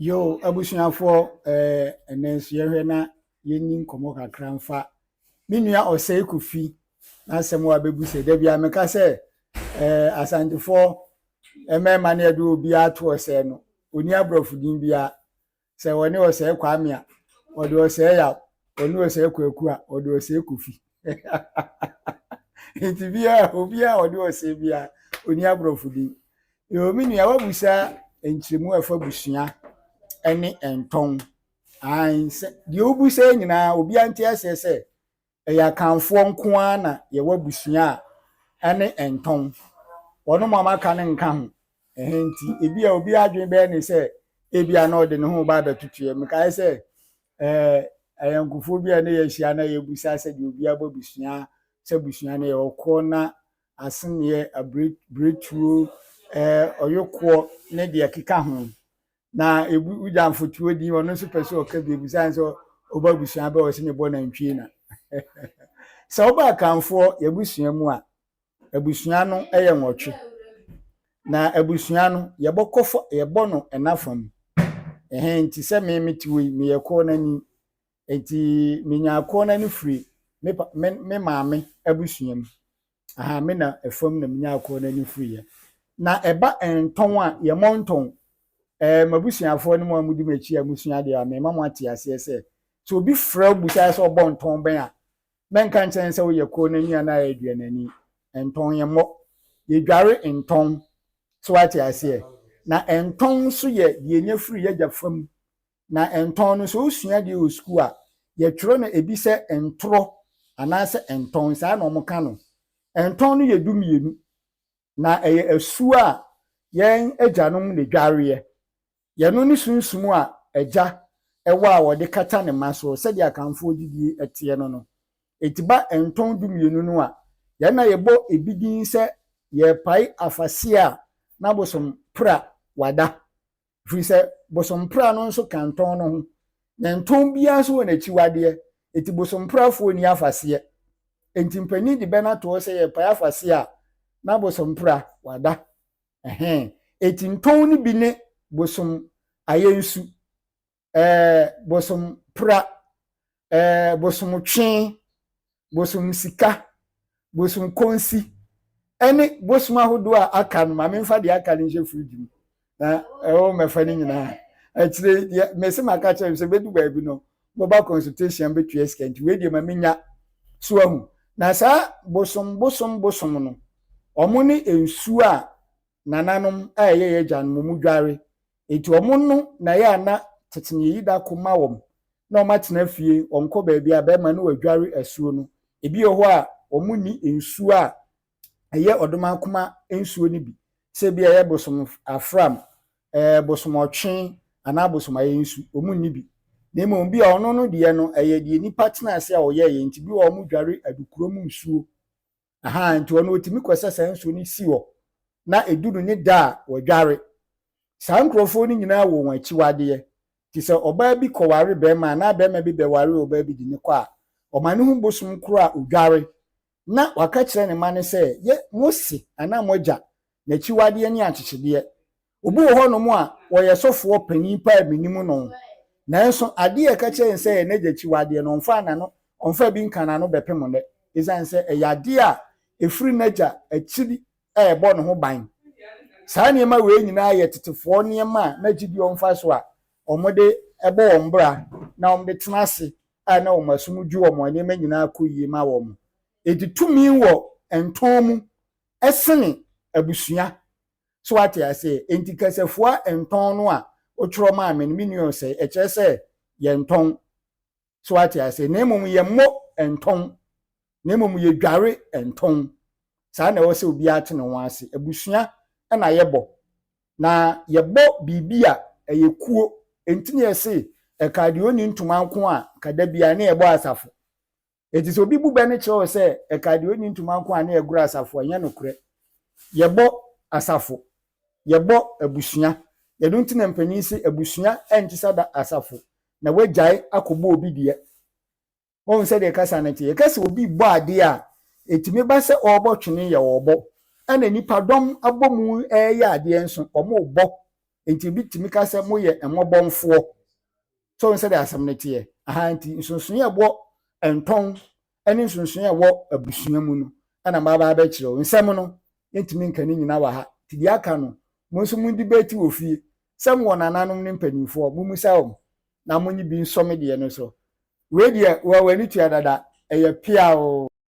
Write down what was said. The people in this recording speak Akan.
Yo, abusuafoɔ, ɛnɛ nso yɛhwɛ na yɛnni nkɔmmɔ kakra mfa me nua Ɔsɛe Kofi n'asɛm a abɛbu sɛ da bia meka sɛ Asantefoɔ mmarima no yɛde obiara ato ɔsɛe no, ɔni aborɔfo din biara. Sɛ wɔne Ɔsɛe Kwame a, ɔde Ɔsɛe Yaw, ɔne Ɔsɛe Kwaku a, ɔde Ɔsɛe Kofi. Nti biara obiara a ɔde ɔsɛe biara ɔni aborɔfo din. Yo, me nua, wabusa nkyerɛmu a ɛfa busua ne ntɔn. Ae, sɛ deɛ wobusa yi nyinaa obiara nte aseɛ sɛ ɛyɛ Akanfoɔ nko ara na yɛwɔ abusua a ɛne ntɔn. Wɔnom a wɔaka no nka ho. Ɛhɛ nti, ebi a obi adwene bɛyɛ ne sɛ ebi a na ɔde ne ho ba abɛtotoɛ. Mekae sɛ ɛɛ ayɔnkofoɔ bi a ne yɛahyia na yɛbusa sɛ deɛ obi abɔ abusua sɛ abusua no yɛ ɔkɔ na aseneɛ, abiretuo, ɔyokoɔ ne deɛ ɛkeka ho. Na ebu wogya mfotuo din, ɔno nso pɛ sɛ ɔka bi, ebusa sɛ ɔba abusua bɛ ɔsɛ mebɔ nantwie na. Sɛ ɔba Akanfoɔ yɛabusua mu a, abusua no yɛ 8. Na abusua no yɛbɔ kɔfɔ yɛbɔ no ɛna fam. Ɛhɛn nti sɛ me mete hɔ yi meyɛ kɔɔ n'ani. Nti menya kɔɔ n'ani firi me me me maame abusua mu. Aha me na ɛfam na menya kɔɔ n'ani firiɛ. Na ɛba ntɔn a yɛmmɔ ntɔn. M'abusuafoɔ no mu a mudi m'akyi a musua adeɛ a mema mo ate aseɛ sɛ sɛ obi frɛ wo busa sɛ ɔbɔ ntɔn bɛn a mɛnka nkyɛn sɛ woyɛ kɔɔ n'ani anaa yɛ aduanani. Ntɔn yɛmmɔ. Yɛdware ntɔn. So wate aseɛ. Na ntɔn nso yɛ deɛ nya firi yɛgya fam. Na ntɔn no sɛ wosua deɛ wɔ sukuu a yɛtwerɛ no ebi sɛ ntorɔ anaasɛ ntɔn saa na wɔka no. Ntɔn no yɛ 12 na ɛyɛ asuo a yɛn agyanom na dwareɛ. Yɛno ne sunsum a agya ɛwɔ a wɔde kata ne mma so sɛdeɛ Akanfoɔ didie ɛteɛ no no. Eti ba ntɔn 12 no a yɛn na yɛbɔ ebi din sɛ yɛrepae afaseɛ a na bosom pra wada. Firi sɛ bosom pra no nso ka ntɔn no ho. Na ntɔn biara nso wɔ n'akyiwadeɛ. Eti bosom prafoɔ ni afaseɛ. Enti mpanin de bɛ no ato hɔ sɛ yɛrepae afaseɛ a na bosom pra wada. Ɛhɛn. Eti ntɔn no bi ne bosom ayɛnsu, bosom pra, bosom twe, bosom sika, bosom konsi, ɛne bosom ahodoɔ a aka no. Maame nfa deɛ aka no nhyɛ fridge mu na ɛwɔ mmɛfa no nyinaa. Akyire deɛ mɛsɛ maka kyerɛ sɛ bɛdu baabi no moba consultation bɛtua sika nti wei deɛ ma menya so ahu. Na saa bosom bosom bosom no ɔmo ne nsuo a nananom a ɛyɛ yɛ agyanom mu dware. Eti ɔmo no na yɛ ana tete ne yɛyi da ko ma wɔn na ɔmo atena fie ɔnkɔ baabi a bɛrima no wadware asuo no. Ebi wɔ hɔ a ɔmo ni nsuo a ɛyɛ ɔdomankoma nsuo no bi sɛ bi a ɛyɛ bosom afram, bosom ɔtwe anaa bosom ayɛ nsu, ɔmo nni bi. Na mmom bi a ɔno no deɛ no ɛyɛ deɛ nipa tena ase a ɔyɛ yɛ nti bi wɔ ɔmo dware adukuro mu nsuo. Aha nti ɔno otumi kɔsɛ saa nsuo no si hɔ na eduru ne da a wɔdware. Saa nkurɔfoɔ no nyinaa wɔ wɔn akyiwadeɛ. Te sɛ ɔbaa bi kɔware bɛrima anaa bɛrima bi bɛware ɔbaa bi de ne kɔ a, ɔma ne ho bosom koro a odware na waka kyerɛ ne ma no sɛ yɛ mo se anaa mo agya n'akyiwadeɛ ne akyekyedeɛ. Obi wɔ hɔnom a wɔyɛ sɔfoɔ panin paa minim no. Nanso adeɛ a ɛka kyerɛ sɛ yɛ n'agya akyiwadeɛ no ɔmfa n'ano ɔmfa bi nka n'ano bɛpem nnɛ. Esiane sɛ ɛyɛ adeɛ a efiri n'agya akyiri a ɛbɔ ne ho ban. Saa nneɛma wei nyinaa yɛ tetefoɔ nneɛma a n'agyi bi ɔmfa so a wɔde ɛbɔ wɔn bra na wɔde tena ase a na wɔn asom dwo wɔn nneɛma nyinaa kɔ yie ma wɔn. Eti tumi wɔ ntɔn mu ɛsene abusua. So ate aseɛ. Enti kasafua ntɔn no a wotwerɛ maa me no me nua sɛ ɛkyerɛ sɛ yɛntɔn. So ate aseɛ. Na mmom yɛmmɔ ntɔn. Na mmom yɛdware ntɔn. Saa na ɛwɔ sɛ obiara te ne ho ase. Abusua ɛna yɛbɔ. Na yɛbɔ biribi a ɛyɛ kuo. Enti ne yɛse ɛka deɛ ɔnni ntoma nko a kada biara ne yɛbɔ asafo. Enti sɛ obi bu bɛ no kyerɛ wo sɛ ɛka deɛ ɔnni ntoma nko a ne yɛgoro asafo a, ɛnyɛ nokorɛ. Yɛbɔ asafo, yɛbɔ abusua. Yɛno nti na mpanin sɛ abusua ɛnte sɛ da asafo na wagyae akɔbɔ obi deɛ. Wɔn sɛ deɛ kasa no te. Yɛka sɛ obi bɔ adeɛ a, ɛtumi ba sɛ ɔrebɔ twene yɛ ɔrebɔ. Ɛna nipadɔm abɔ mu ɛreyɛ adeɛ nso, wɔn rebɔ. Nti obi tumi ka sɛ moyɛ mmɔbɔnfoɔ. So wɔn sɛdeɛ asɛm no teɛ. Aha nti nsonsonoeɛ a ɛwɔ ntɔn ne nsonsonoeɛ a ɛwɔ abusua mu no ɛna maba abɛkyerɛ wo. Nsɛm no yɛntumi nka ne nyinaa wɔ ha. Nti deɛ aka no, mo nso mo debate wɔ fie. Sɛ mowɔ nananom ne mpanimfoɔ, mommisa wɔn na monye bi nsɔ me deɛ no so. Wei deɛ wɔ w'ani tua dada, ɛyɛ pia o.